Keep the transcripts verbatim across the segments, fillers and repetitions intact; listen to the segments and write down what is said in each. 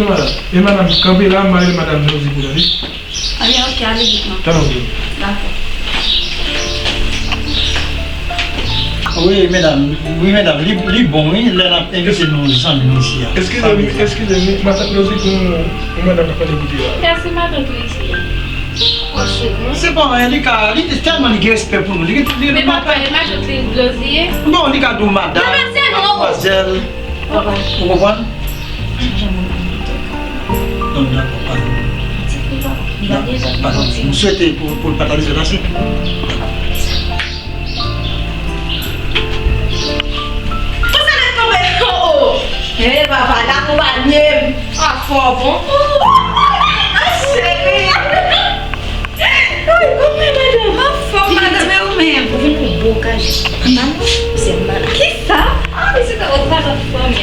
Madanm. E madanm, kanpe la, m a rele madanm Josie pou tande. Ebyen, ok, ale vit non. Talè w vin. Dakò. Wi, medam, wi, medam, li, li bon, wi, lè n ap envite nou zanmi nou isi a. Eskize m, eskize m, matant Josie, pou yon madanm k ap pale kote la. Mèsi, matant Josie. Se pa anyen, li ka, li tèlman li gen respè pou nou. Li, li, men papa, e matant Josie. Bon, li ka di w madanm, madmwazèl. Ou konprann? Non, dakò, padon. Dakò, padon. M swete pou, pou l pa ta dezòd ase. Konsa lè tonbe, oh, oh. Eh, papa, l akonpanye m. Ah, fò bon. Oh, oh, oh, cheri. Ay, kòman madanm? Anfòm, madanm, e ou menm? Ou vin pou blokaj. Anba non, se mal. Kisa? Ah, men se ta ot pa anfòm.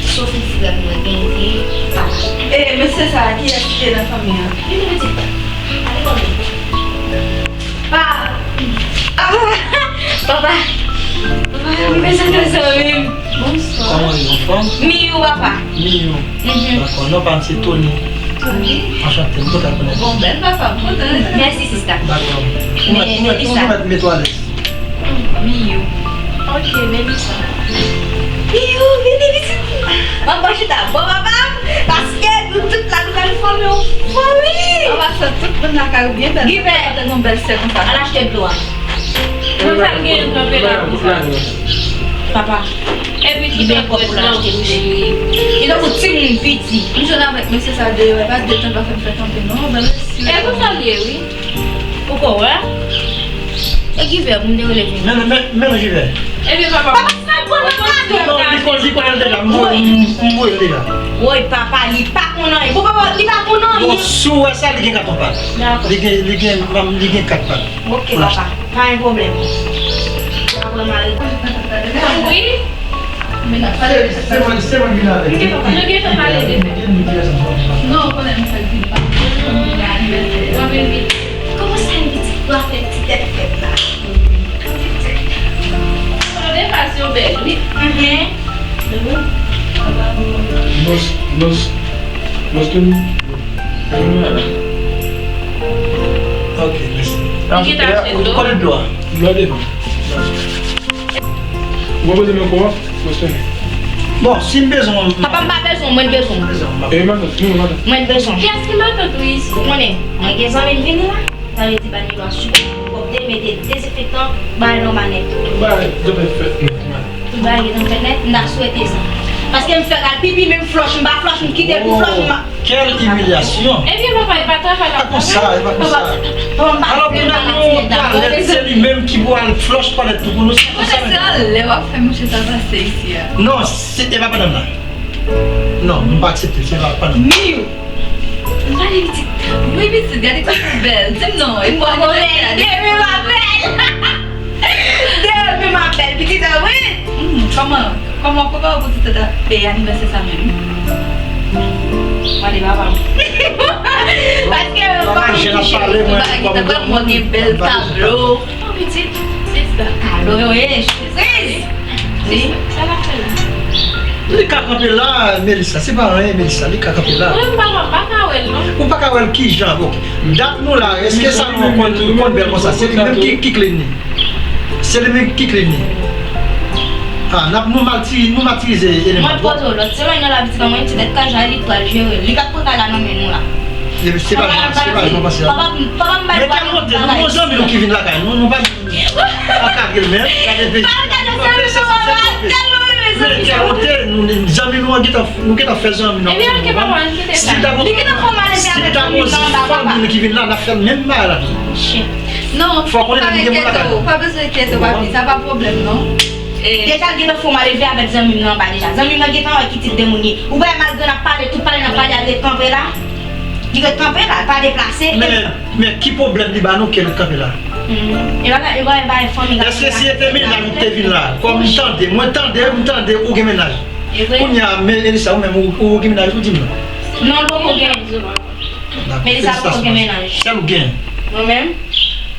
Sof yon frè mwen genyen, papa. E, mesye sa a, kiyès ki te nan fanmi an? Vini pitit. Ale kote. Pa. Ah, papa. Papa, m bezwen wè zanmi m. Bonswa. Kòman w ye, anfòm? Miyou, papa. Miyou. Mhm. Dakò, non pa m se Tony. Tony? Anchante, m kontan konnen. Bon, bèl papa, m kontan. Mèsi, sista. Dakò. Men, Melissa. Ou mèt, ou mèt, ou mèt mete w alèz. Miyou. Ok, Melissa. Miyou, vini, vini. Ann pran chita. Bon, papa, paske nou tout la, nou pral fòme yon fanmi. Ann pase tout moun lakay ou byen bèl. Givè. Te gon bèl sè konsa. Al achte dlo a. Mwen pa gen kanpe la pou sa. Papa. Epi tout an kòb pou l achte wi cheri. Li tankou timoun piti. M jwenn avèk mesye sa deyò, e pa de tan l pa fè m fè kanpe non, bèl mesye. E konsa l ye wi. Ou ko wè? E Givè pou m te rele vini. Men, men, men Givè. Epi papa. Papa, sa bon nan kado. Non, li kon, li konnen l deja, m voye, m, m voye l deja. Woy, papa, li pa konn anyen. Bon, papa, li pa konn anyen. Bon, si w wè sa, li gen kat pat. Dakò. Li gen, li gen, li gen kat pat. Ok, papa. Pa gen pwoblèm. Apre mari. Wi. Se, se mwen, se mwen ki vin avèk. Nou gentan pale de fèt. Non, ou konnen nou fè l vin pa. Kòman sa yon pitit dwa fè ti tèt fèt la? Kote tèt? Kote fas yo bèl, wi. Mhm. Nos, nos, nos tout. Ok, mèsi. Li gentan achte dlo. Kote dlo a? Dlo a devan. Ou pa bezwen men kò a? Mwen sonnen. Bon, si m bezwen w. Papa, m pa bezwen w, mwen bezwen w. Bezwen w, m ap. E matant, nou matant. Mwen bezwen w. Kiyès ki matant ou isi? Ou konnen, mwen gen zanmi m vini la. Sa vle di Danilo a sipòte pwòpte, mete dezenfektan, bagay nòmal nèt. Tout bagay gentan fèt nèt, man. Tout bagay gentan fèt nèt, m ta swete sa. Paske m fèk al pipi, men m flòch, m pa flòch, m kite pou flòch, m pa. Quelle humiliation! Ebyen, papa, e pa travay la. Pa konsa, e pa konsa. Papa, papa, m pa fè maladi, dakò? Alò, menm nou, talè, se li menm ki pou al flòch twalèt tou pou nou, se konsa menm. Mwen, se anlè w ap fè mouche sa pase isi a. Non, se, e pa pandan m la. Non, m pa aksepte, se pa, pa non. Miyou! Gade pitit, wi pitit, gade kòman ou bèl. Di m non, e mwen ki bèl. Depi m ap bèl. Depi m ap bèl, pitit, wi. Hmm, kòman, kòman, kòman w pou ti tata e anivèsè sa menm? Gade papa m. Paske mwen pa konn ki cheri tou bagay ki ta pran mwen gen bèl tablo. An pitit, sista. Alo, wi, Chris. Wi. Sa l ap fè la? Li ka kanpe la, Melissa. Se pa anyen, Melissa. Li ka kanpe la. Mwen, m pa, m pa ka wè l, non. Ou pa ka wè l kijan? Bon. Dat nou la, èske sa nou konn, konn bèl konsa? Se li menm ki, ki clean li. Se li menm ki clean li. Ah, n ap, nou matiri-, nou matirize eleman. Mwen poze w lòt semèn nan la pitit mwen, ti tèt kajay li pral jere. Li k ap pran kay la nan men nou la. Se pa jan, se pa jan w panse a. Papa, papa, papa m bay. Men kèl wonte, nou gon zanmi nou ki vin lakay nou, nou pa, pa kage l menm, gade peyi. Pa kage zanmi nou, papa, tèlman renmen zanmi nou. Men kèl wonte, nou, zanmi nou an gentan, nou gentan fè zanmi nou. Ebyen, ok, papa, ann kite sa. Li gentan fè malezi avèk zanmi nou anba, papa. Si ta gon fanmi ki vin la, n ap fè menm bagay la tou. Shit. Non, fò konnen lè nou gen moun lakay nou. Pa bezwen enkyete w, papi, sa pa pwoblèm, non. Deja, l gentan fè w malelve avèk zanmi m nan anba deja. Zanmi m nan gentan wè ki tip de moun li ye. Ou pa wè malgre n ap pale, tout pale n ap pale a, li ret kanpe la. Li ret kanpe la, li pa deplase. Men, men ki pwoblèm li ba nou ke l ret kanpe la? Hmm. E pa, e pa, e pa fanmi. Èske si se te mennaj ou te vin la, kòm m tande, mwen tande, m tande ou gen mennaj. E vre? Kounye a, men Elisa, ou menm, ou, ou gen mennaj, ou di m non. Non, l poko gen. Melissa poko gen mennaj. Sèl ou gen. Mwen menm?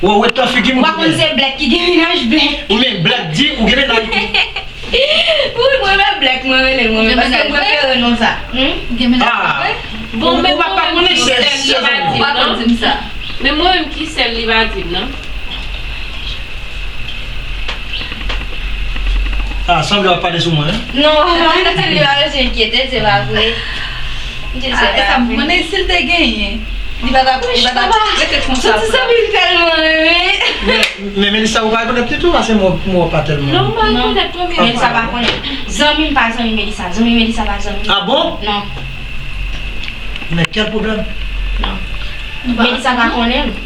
Ou wè tan figi m. Ou pa konn se Blèk ki gen mennaj, Blèk. Ou men Blèk di ou gen mennaj. Wi, mwen menm Lè k mwen rele l mwen menm, paske m prefere non sa. Hmm? Gen mennaj vre? Bon, men mwen menm ki sèl li pa di m non. Men mwen menm ki sèl li pa di m non. Ah, sanble w ap pale sou mwen, wi. Non, m di l li pa bezwen enkyete, se pa vre. M di l se pa vre. Mwen, si l te genyen, li pa t ap, li pa t ap rete konsa. Soti zanmi m tèlman renmen. Men, men Melissa, ou pa rekonèt li tou, paske mwen, mwen pa tèlman. Non, m pa rekonèt mwen menm. Melissa pa konnen. Zanmi m pa zanmi Melissa. Zanmi Melissa pa zanmi m. Ah bon? Non. Men kèl pwoblèm? Non. Melissa pa konnen l.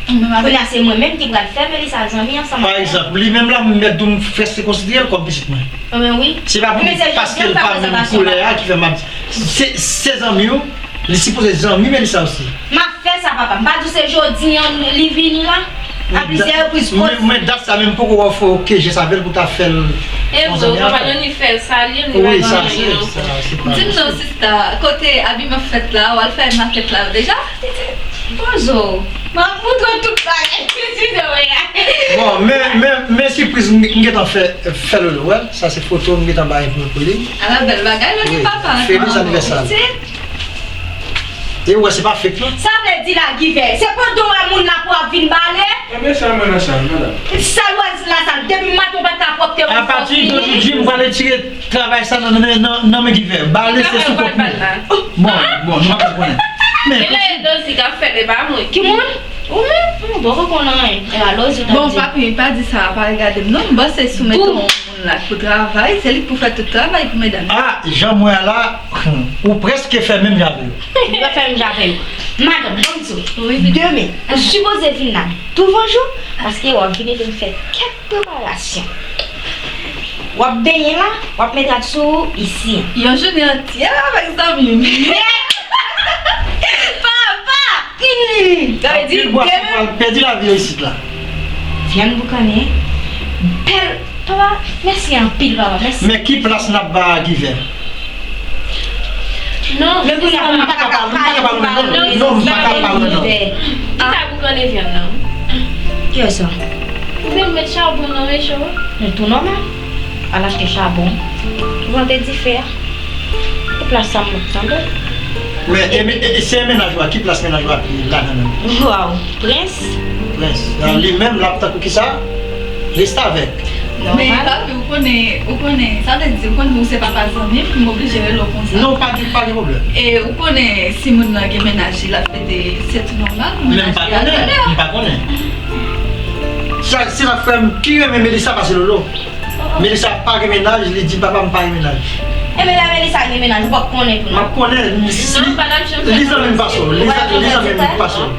Kounye a se mwen menm ki pral fè Melissa zanmi ansanm avè l. Pa egzanp, li menm la, m mèt di w m fè se konsidere l kòm pitit mwen. Enben wi. Se pa pou paske l pa menm koulè a ki fè m ap di. Se, se zanmi w, li sipoze zanmi Melissa osi. M ap fè sa, papa. M pa di w se jodi an li vini la. A plizyè repriz. Mwen, mwen dat sa menm poko wè w fè okenn jès avè l pou ta fè l yon zanmi avè l. E vre, ou konprann, li fè l salye m, li pa zanmi m non. Di m non, sista, kote abiman fèt la, w al fè makèt la deja? Bonjou. M ap montre w tout bagay. Eskize w, ya. Bon, men, men, men sipriz m, m gentan fè, fè Lolo wè l. Sa se foto m gentan bay pou, pou li. Ala bèl bagay, Lolo papa. Feliz anivèsè. E w wè, se pa fake non. Sa vle di la, Givè, se pandan w wè moun la pou w ap vin bale? Ebyen, sa mwen nan sal, madanm. Sal w wè la sal, depi maten w pa t ka pwòpte yon fòs vini. Apati de jodi, m pral retire travay sa nan, nan, nan, nan men Givè. Bale se sou kont mwen. Bon, bon, nou pa konn konnen. Men genlè e Dozi k ap fè l, e pa mwen. Ki moun? Ou menm? Ou poko konn anyen. E a Lozi w t ap di. Bon, papi, pa di sa, pa regade m non, m panse si w mete yon moun la pou travay, se li k pou fè tout travay pou medam yo. Ah, jan m wè a la, ou prèske fè menm jan avè yo. Ou pa fè menm jan avè yo. Madanm, ban m di w. Wi, wi. Demen, ou sipoze vin la douvan jou, paske w ap vin ede m fè kèk preparasyon. W ap benyen la, w ap met rad sou ou isi. Yon jounen antyè avèk zanmi m. Papa! Hmm, sa vle di anpil bwason demen pral pèdi lavi yo isit la. Vyann boukannen, bèl. Papa, mèsi anpil, papa, mèsi. Men ki plas n ap ba Givè? Non, men kounye a, m pa ka pale, m pa ka pale, non, non, m pa ka pale, non. Ki ta boukannen vyann nan? Kiyès sa? Ou vin met chabon nan recho? Men tou nòmal. Al achte chabon. Vante dife a. Pou plas sa m ap tande. Men, e, e, e, se mennaj ou a, ki plas mennaj ou a ki ladan menm? Waw, Prens. Prens. Li menm, l ap tankou kisa? Restavèk. Men, papi, ou konnen, ou konnen, sa vle di, ou konnen ou se papa zanmi m, m oblije rele w konsa. Non, pa gen, pa gen pwoblèm. E ou konnen, si moun nan gen mennaj li, l ap fete, se tou nòmal pou mennaj li al talè. Men m pa konnen, m pa konnen. Sa, se la frè m ki renmen Melissa pase Lolo. Melissa pa gen mennaj, li di papa m pa gen mennaj. Enben lè Melissa gen mennaj, ou p ap konnen tou non. M ap konnen, li, li zanmi m pase w, li zanmi m pase w.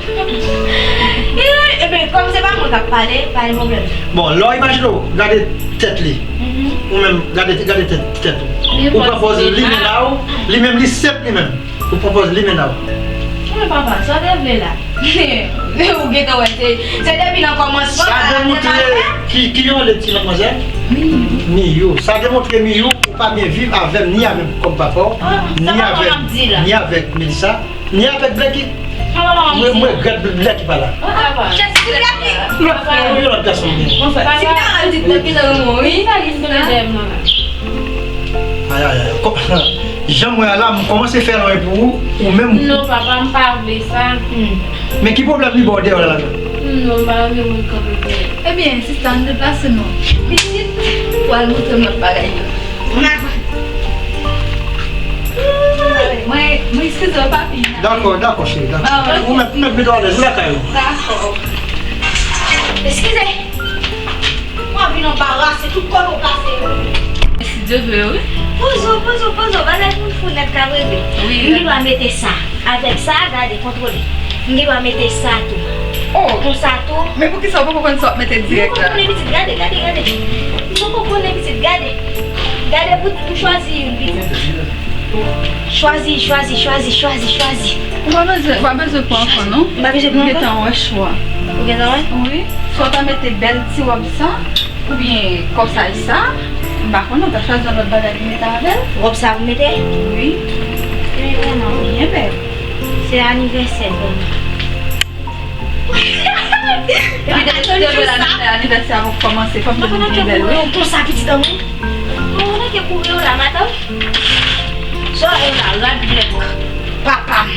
Ebyen, kòm se pa mwen k ap pale, pa gen pwoblèm. Bon, lè w imajine w, gade tèt li. Ou menm, gade, gade tèt, tèt ou. Ou pran pòz li menm la ou, li menm li senp li menm. Ou pran pòz li menm la ou. Mwen papa, sa w te vle la? Ou gentan wè, se, se depi nan kòmansman sa demontre ki, ki yon lè ti manmzèl? Miyou. Miyou. Sa demontre Miyou, ou pa byen viv avè m, ni avè m kòm papa w, ni avèk, ni avèk Melissa, ni avèk Blacky. Mwen, mwen regrèt Blacky pa la. Kiyès ki Blacky? Lòt frè ou, yon lòt gason gen. Ti ka al di Blacky nan mwen, wi. Ayayay. Jan m wè a la, m kòmanse fè lwen pou ou, ou menm. Non, papa, m pa vle sa. Men ki pwoblèm li ba w dèyè w la la? Non, m pa renmen moun kanpe dèyè. Ebyen, sista, ann deplase nou. Pitit, pou al montre m lòt bagay yo. Mwen, mwen eskize w, papi. Dakò, dakò, cheri, dakò. Ou mèt, ou mèt mete w alèz, ou lakay ou. Dakò. Eskize. Mwen vin anbarase tout kote w pase yo. Si Dye vle, wi. Poze w, poze w, poze w. Bagay moun fou nèt k ap regle. Wi. M gen dwa mete sa. Avèk sa, gade, kontwole. M gen dwa mete sa tou. Oh. Konsa tou. Men poukisa w poko konn sa w ap mete dirèk la? M poko konnen pitit, gade, gade, gade. M poko konnen pitit, gade. Gade pou, pou chwazi youn pitit. Chwazi, chwazi, chwazi, chwazi, chwazi. Ou pa bezwen, ou pa bezwen pran ankò, non. M pa bezwen pran ankò? Ou gentan wè chwa. Ou gentan wè? Wi. Swa w ta mete bèl ti wòb sa, oubyen kòsaj sa. M pa konnen, ou ta chwazi yon lòt bagay pou mete avè l. Wòb sa pou mete? Wi. Li vrèman byen bèl. Se anivèsè, vrèman. Epi depi se lè anivèsè a ap kòmanse, fòk nou vin byen bèl, wi. Ou konn sa pitit an mwen? Ou konn Ke kouri w la, madanm? Sa w la, rad blèk papa m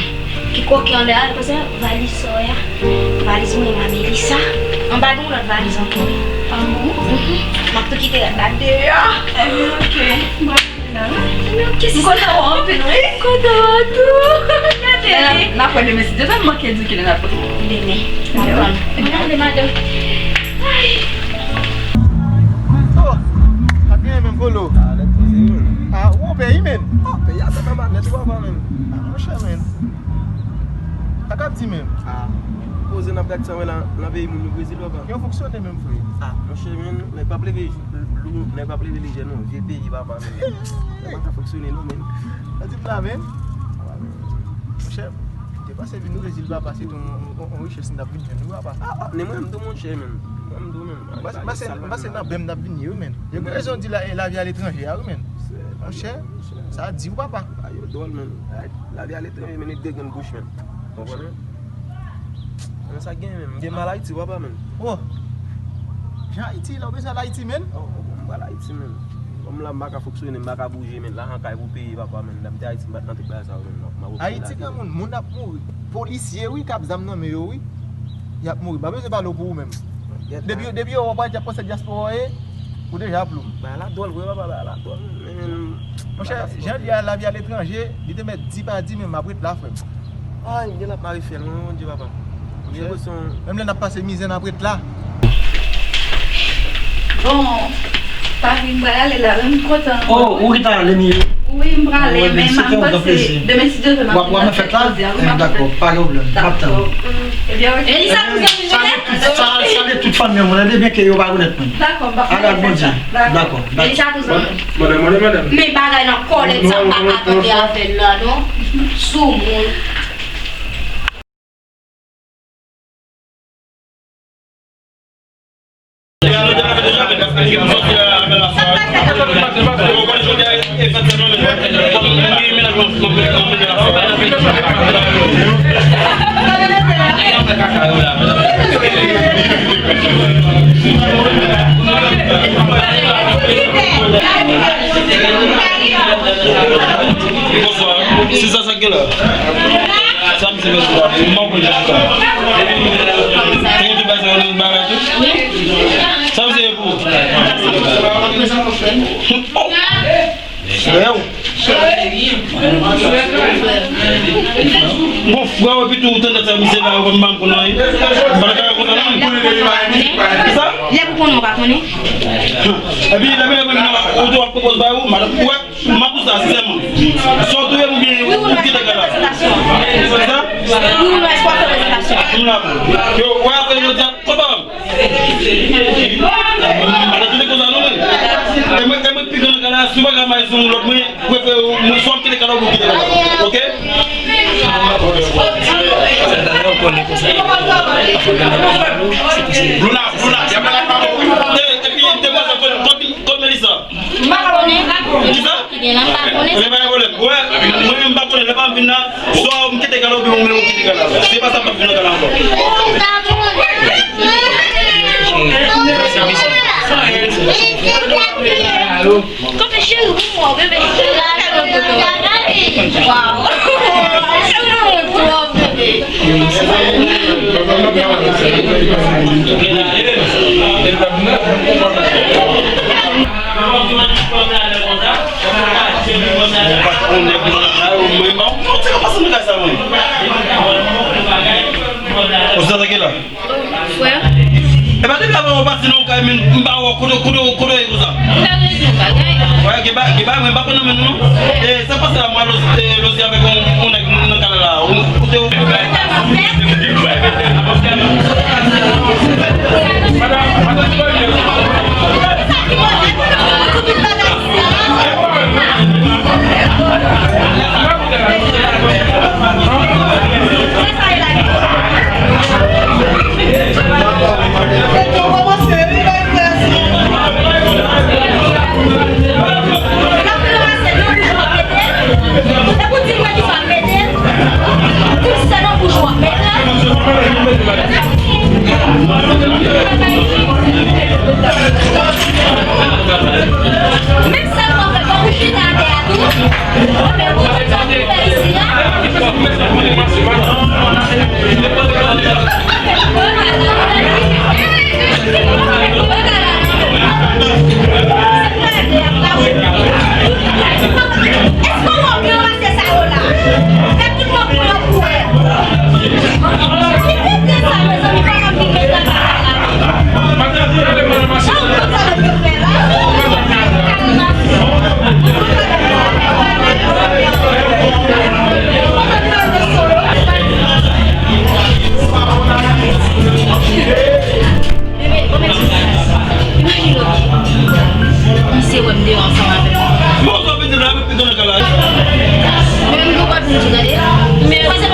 ki koke anlè a, konsa valiz sa w wè a, valiz mwen e Melissa. Anba gen yon lòt valiz ankò. Ah bon? Mhm. M ap tou kite rad la deyò. Ebyen, oke. M kontan wè w anpil, wi. M kontan wè w tou. Gade. N ap wè demen, si Dye vle, m manke di w kilè n ap wè. Demen. M ap tann. Ebyen, ale, madanm. Ay. Oh, pa t genyen menm, Kolo. Ah, lèt poze, wi. Ah, ou peyi, menm. Oh, peyi a se papa nèt, wi, papa, menm. Ah, monchè, menm. Sa k ap di menm? Ah, poze n ap gad sa wè la, nan peyi moun yo, Brezil, papa. Yo fonksyone menm, frè. Ah, monchè, menm, nèg p ap leve lou, nèg p ap leve lejè, non. Vye peyi, papa, menm. Nèg pa ka fonksyone, non, menm. Sa di m la, menm. Monchè, te panse vin Brezil, papa, se te yon, yon, yon richès n t ap vin jwenn, wi, papa. Ah, ah, men mwen, m tou, monchè, menm. Mwen, m tou, menm. M panse, m panse, m panse nan bèm n ap vini, wi, menm. Yo gen rezon di la, lavi aletranje a, wi, menm. Monchè, sa di w, papa. Ah, yo dwòl, menm. Lavi aletranje, men nèg de grenn bouch, menm. Konprann? Men sa gen, menm. M gen mal Ayiti, papa, menm. Oh. Jan Ayiti, la, w bezwen al Ayiti, menm? Oh, oh, m pral Ayiti, menm. Kòm la, m pa ka fonksyone, m pa ka bouje, menm. Lajan kay pou peye, papa, menm. Lè m te Ayiti, m pa t nan tout bagay sa yo, menm, non. M ap reprann lavi. Ayiti, granmoun, moun ap mouri. Polisye, wi, k ap zam nan men yo, wi. Y ap mouri. M pa bezwen pale w pou ou menm. Depi, depi yo wè w parèt, y ap panse dyaspora w ye, ou deja ap lou. Bagay la dwòl vre, papa, bagay la dwòl. Men, men, monchè, jan l ye a, lavi aletranje, li te mèt di pa di, men m ap ret la, frè m. Ay, m gen l ap mare fyèl mwen, Bondye, papa. M gen enpresyon. Menm lè n ap pase mizè, n ap ret la. Bon, papi, m pral ale la, wi, m kontan. Oh, ou gentan ale, mi? Wi, m prale, men m ap pase demen, si Dye vle, m ap vin nan fèt jodi a, wi, m ap vin nan fèt. Dakò, pa gen pwoblèm. M ap tann ou. Ebyen, oke. Elisa, tout zanmi, salye tout, sa, salye tout fanmi an, mwen, tande byen ke yo pa konèt mwen. Dakò, m ap vin nan fèt la. Dakò, dakò. Elisa, tout zanmi. Madanm, madanm, madanm. Men bagay nan kòlèt sa, m pa ka tande avè l la, non. Soumoun. Bonswa. Sista, sa k gen la? Sa misye fè sou la? M pa konn jan sa. Se yon ti bagay sa, yon bagay tou? Sa misye fè pou ou? Frè w. Bon, frè w, epi tou, ou tande sa misye la, ou pa m konn anyen. M pa ta konn sa, non. Sa? Lè pou konnen, ou pa konnen. Epi, lè mwen, lè mwen, ou tou ap pwopoze ba ou, madanm, ou wè? M ap di w sa, sensèman. Swa w touye m oubyen ou kite kay la. Wi, wi, nou espwa fè prezantasyon. M la pou. Yo, wè apre jodi a, konpa. Ala tout konsa non, men. E mwen, e mwen pi gran nan kay la, si w pa ka maye sou yon lòt, mwen prefere mwen swa m kite kay la oubyen ou kite kay la. Oke? Luna, Luna, y ap pale ak papa w. E, epi demwazèl, kot, kot, kot Melissa? M pa konnen. Kisa? Ki gen la, m pa konnen. Ebyen, pa gen pwoblèm. Wè, mwen menm m pa konnen. Lè pa m vin la, swa m kite kay la oubyen ou menm ou kite kay la. Si se pa sa, m p ap vin nan kay la ankò. Alo. Kanpe cheri, pou mwen, bebe. Waw. Cheri, mwen twòp, bebe. Ou sa tranke la? Frè? E pa depi avan ou pase nan yon kay, men m pa wè w kote, kote, kote w ye konsa. M ta vle di yon bagay. Wè, gen ba-, gen bagay, mwen pa konn nan men nou, non. E, sa k pase la, mwen, Lozi, e, Lozi avèk yon, yon nèg nan kay la la. Ou, ou te, ou Ou tande? Men pase